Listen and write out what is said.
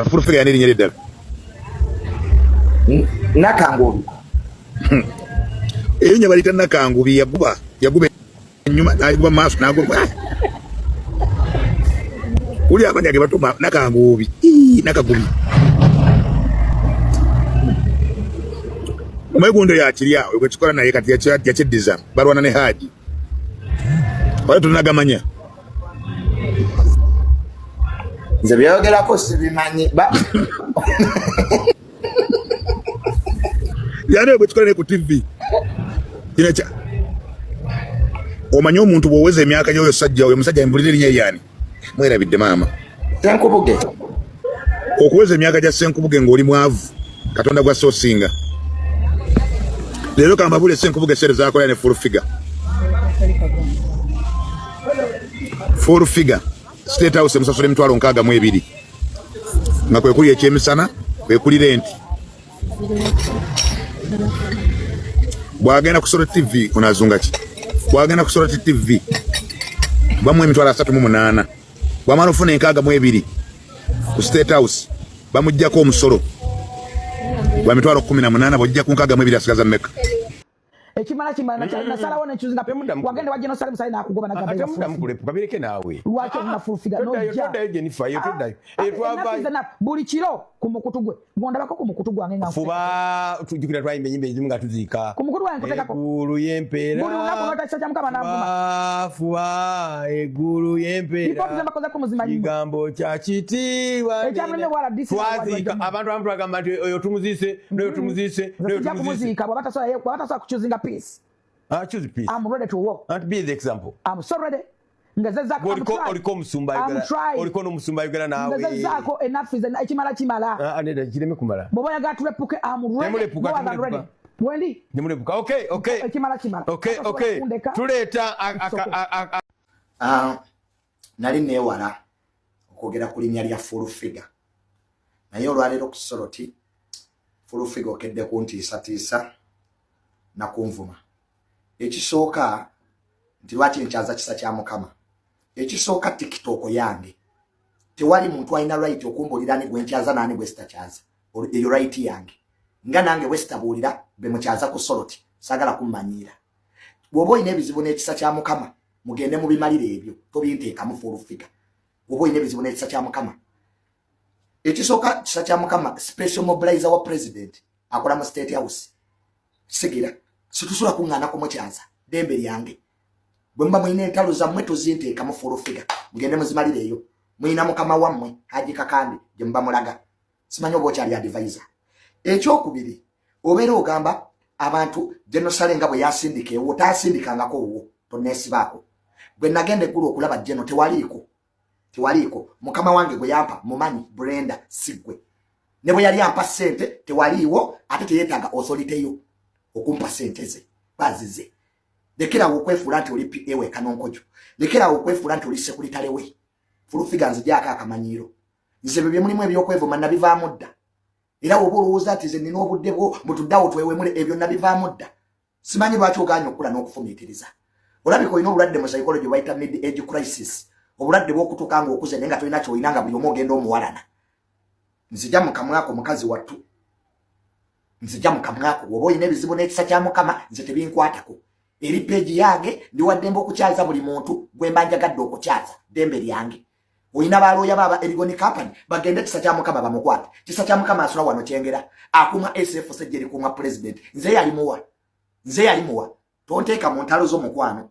Full figure yani erinnya eddala. Nakangubi. Erinnya baliyita Nakangubi, yaguba yaguba ennyuma n'aguba maaso n'aguba uli amanya ge batuma Nakangubi Nakagubi. Omwegundo yakirya oyo gwekikola naye kati yakyeddiza balwana ne Haji. Wali tunagamanya. Nze byogerako sibimanyi. Yani bwe kikola ne ku TV. Kino kya omanyi omuntu bw'oweza emyaka gy'oyo sajja oyo musajja mbulira erinnya lyani mwerabidde maama Ssenkubuge. Okuweza emyaka gya Ssenkubuge ng'oli mwavu Katonda gwa sosinga. Leero kambabule Ssenkubuge sere zakola ne full figure. Full figure. State House emusasula 62,000 nga kwe kuli ekyemisana kwe kuli renti. Bw'agenda ku Solo TV onazunga ki? Bw'agenda ku Solo TV bamuwa 38,000. Bw'amala ofuna 62 ku State House bamuggyako omusolo gwa 18,000. Bw'ojja ku 62 asigaza mmeka? Ekimala kimala nasalawo nekyuzinga wagenda wajja nosale musale nakugoba nagamukulepuka bireke naawe. Lwaki olina full figure nojja toddayo Jennifer yo toddayo. Twava buli kiro ku mukutu gwe ngondabako ku mukutu gwange nga fuba tujjukira twayimba ennyimba ezimu nga tuziika ku mukutu gwange nkuteekako eggulu y'empeera buli lunaku n'otakisa kya Mukama n'anvuma fuba eggulu y'empeera lipooti ze mbakozeko muzimanyi kigambo kya kitiibwa ekyamuleme bwala disi twaziika abantu abamu twagamba nti oyo tumuziise n'oyo tumuziise n'oyo tumuziise kumuziika bw'aba tasobola kuchoosinga peace. Ah, choose peace. I'm ready to walk. And be the example. I'm so ready. Oliko omusumba ayogera oliko n'omusumba ayogera naawe ngezezaako enough is ekimala kimala. Ah, nedda kireme kumala. Bw'oba oyagala tulepuke, I'm ready. Temulepuka. Wendi temulepuka. Okay, okay, ekimala kimala. Okay, okay, tuleeta. Nali neewala okwogera ku linnya lya full figure naye olwaleero ku Soroti full figure okedde kuntiisatiisa nakunvuma. Ekisooka nti lwaki nkyaza kisa kya Mukama. Ekisooka, TikTok yange, tewali muntu alina right okumbuulira ani gwenkyaza naani gwe sitakyaza. Eyo right yange nga nange bwe sitabuulira be mukyaza ku Soroti. Saagala kummanyiira. Bw'oba olina ebizibu n'ekisa kya Mukama, mugende mubimalire ebyo, tobinteekamu. Full figure, bw'oba olina ebizibu n'ekisa kya Mukama, ekisooka, kisa kya Mukama special mobilizer wa president akola mu State House. Sigira situsobola kuŋŋaana kumukyaza, ddembe lyange. Bwe muba mulina entalo zammwe tozinteekamu. Full figure, mugende muzimalire eyo. Mulina mukama wammwe Haji Kakande gye muba mulaga, simanyi oba okyali advisor. Ekyokubiri, obeera ogamba abantu genosale nga bwe yasindika ewo, tasindikangako owwo, toneesibaako. Bwe nagenda eggulu okulaba geno tewaliiko, tewaliiko. Mukama wange gwe yampa mumanyi, Brenda, siggwe. Ne bwe yali ampa ssente tewaliiwo, ate teyeetaaga authority yo okumpa ssente ze bazize. Lekerawo okwefuula nti oli pa we kanonkojo, lekerawo okwefuula nti oli sekuritale we. Full figure, nzijaako akamanyiiro. Nze bye mulimu ebyokwevuma nabivaamu dda. Era oba olowooza nti nze nina obudde bwo mutuddawo twewemule, ebyo nabivaamu dda. Simanyi lwaki oganye okukula n'okufumiitiriza. Olabika olina obulwadde mu psychology bayita mid age crisis, obulwadde bw'okutuuka nga okuze naye nga tolina kyolina, nga buli omu ogenda omuwalana. Nzija mu kamwako, mukazi wattu, nzija mu kamwako. Oba olina ebizibu n'ekisa kya Mukama, nze tebinkwatako. Eri page yange, ndi waddembe okukyaza buli muntu gwe mba njagadde okukyaza, ddembe lyange. Olina balooya baaba Erigoni Company, bagende kisa kya Mukama bamukwate. Kisa kya Mukama asula wano Kyengera, akuuma SFC gye likuuma president. Nze yali muwa, nze yali muwa. Tonteeka mu ntalo z'omukwano.